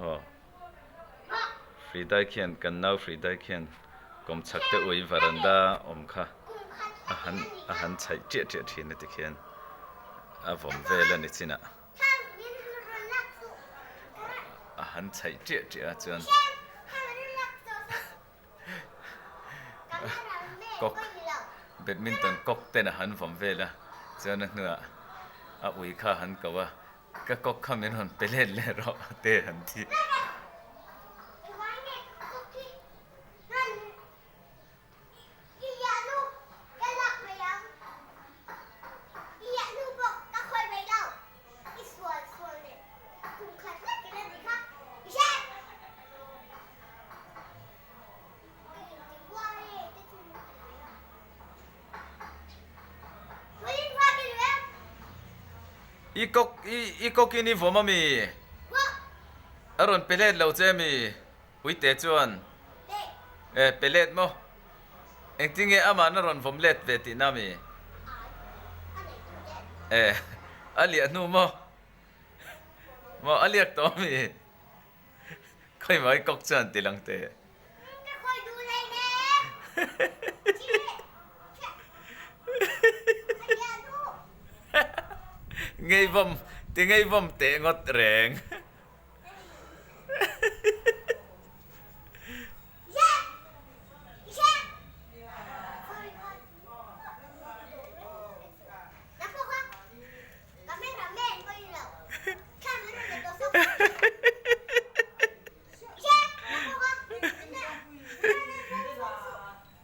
Aw. Fridai khian kan nau Fridai khian kawmchhak te ui varanda awm kha a han a han chhaih ṭiah ṭiah ṭhin a tikhian a vawm vel a ni chinah a han chhaih ṭiah ṭiah a chuan Kawk badminton kawk ten a han vawm vel a chuan a hnuah a ui kha a han ko a ka kawk kha min rawn pe let leh rawh te han ti. I kawk i kawk in i vawm a mi? A rawn pe let lo che a mi? Uite chuan e pe let maw? Engtinge amahna rawn vawm let ve tihna a mi? E a liah hnu maw? Maw a liak tawh a mi? Khawi mai kawk chuan ti lang teh. Ka khawi duh hlei ne. Ngei vawm ti ngei vawm teh ngawt reng.